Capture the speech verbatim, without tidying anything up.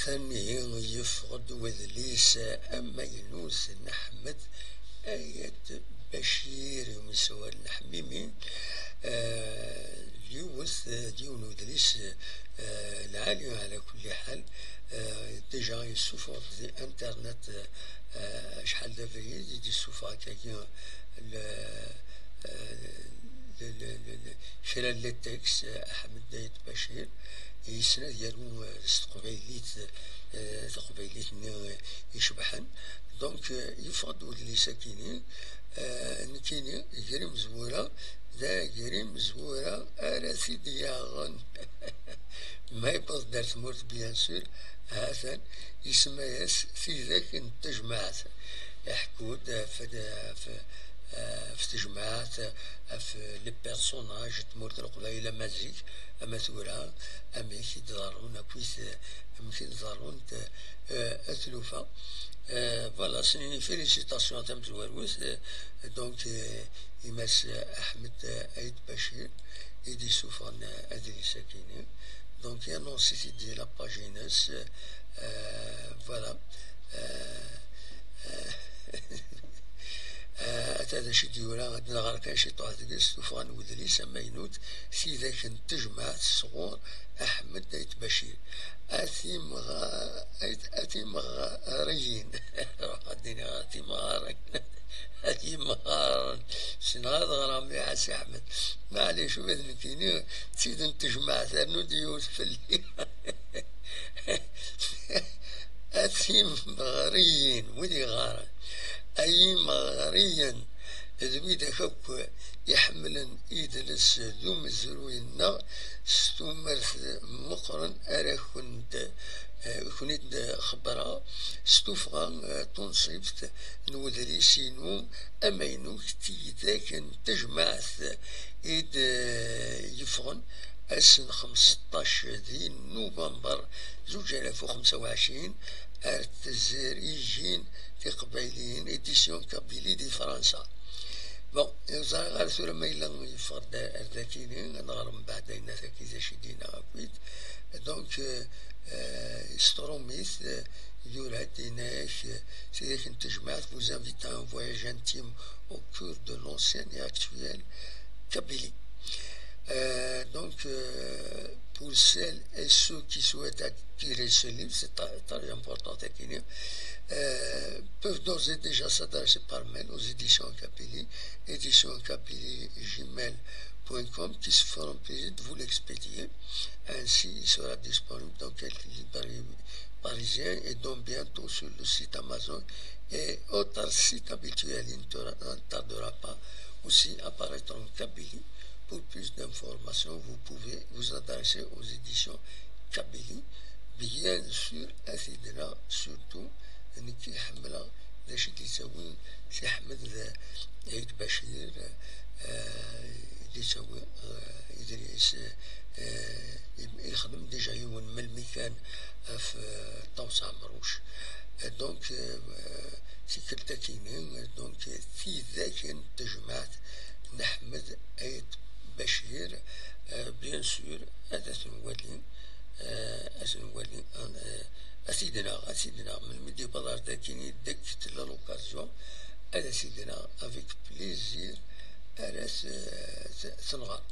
Atan ihi yeffeɣ-d wedlis amaynut n Ḥmed Ayat Bacir, i umsawal n Ḥmimi. Eh, yiwet, eh, d yiwen udlis, eh, lɛali ɛla kulli ḥal. Eh, déjà yessufeɣ-d di internet, eh, acḥal d abrid i d-yessufeɣ akkagi le, eh, le, le, le, le, kra n les textes, eh, Ḥmed Ayat Bacir. Yessen ad yaru, eh, s teqbaylit, eh, taqbaylit-nni, eh, icebḥen. Donc, eh, yeffeɣ-d udlis-akini, eh, nekkini, gar imezwura, d agrim zhura ara t-id-yaɣen. Ma yewweḍ-d ar tmurt, bien sûr, ha-t-an, isemma-yas Tidak n tejmaɛt. Iḥekku-d ɣef, ɣef, ɣef tejmaɛt, ɣef les personnages n tmurt n Leqbayel ama zik, ama tura, amek i d-ḍerrun akkit, amek i d-ḍerrunt, eh, tlufa. Eh, voilà, s-nini félicitations tamezwarut, eh, donc, eh, i Mass Ahmed, eh, Aït Bachir, i d-yessufɣen, eh, adlis-akini. Donc, annonce-it-id di la page-ines, eh, voilà. Eh, eh, eh, ata d acu i d-yura, ad nɣer kan ciṭuḥ deg-s, tuffɣa n wedlis amaynut, Tidak n tejmaɛt sɣur Ahmed Aït Bachir. A timɣa-, a, a timɣariyin. Ruḥ ad d-iniɣ a timɣarin. A timɣaren. Ssneɣ ad ɣreɣ mliḥ a Si Ḥmed. Maɛlic, ula d nekkini d tid n tejmaɛt, rnu-d yiwet fell-i. A timɣariyin, wid iɣaren. A yimɣariyen, d widak akk iḥemmlen idles d umezruy-nneɣ s tumert meqqren ara kent, eh, kent-id-xebbreɣ s tuffɣa, eh, tunṣibt n wedlis-inu amaynut Tidak n tejmaɛt i d-yeffɣen ass n xemseṭṭac di nuvember zuǧ alaf u xemsa u ɛecrin ar tezrijin tiqbayliyin, édition Kabylie di Fransa. Bon, ur ẓriɣ ara tura ma yella yeffeɣ-d ar dakini, ad nɣer mbeɛd ayen ataki d acu i d-yenna akkit. Donc, euh, euh, s tṛumit, euh, yura-d, yenna-yak, euh, Tidak n tejmaɛt vous invite à un voyage intime au cœur de l'ancienne et actuelle Kabylie. Euh, donc, euh, pour celles et ceux qui souhaitent acquérir ce livre, c'est très, très important, euh, peuvent d'ores et déjà s'adresser par mail aux éditions Kabylie, éditions Kabylie gmail point com, qui se feront plaisir de vous l'expédier. Ainsi, il sera disponible dans quelques librairies parisiennes et donc bientôt sur le site Amazon et autres sites habituels. Il ne tardera pas aussi apparaître en Kabylie. Pour plus d'informations, vous pouvez vous adresser aux éditions Kabylie. Bien sûr, a t-id-nniɣ, surtout, nekk ḥemmleɣ d acu i d-yettawi Si Ḥmed Aït Bachir, eh, i d-yettawi, eh, idris, eh, i-, ixdem déjà yiwen melmi kan ɣef, eh, Ṭawes Ɛemruc. Eh, donc, eh, tikkelt-akini, donc, Tidak n tejmaɛt n Ḥmed Aït Bachir, eh, bien sûr, ad t-nwali, eh, ad t-nwali, eh, ad t-id-naɣ, ad t-id-naɣ, melmi d-yewweḍ ar dakini, deg tella l'occasion, ad t-id-naɣ, avec plaisir, ara t-, t-, t-nɣer.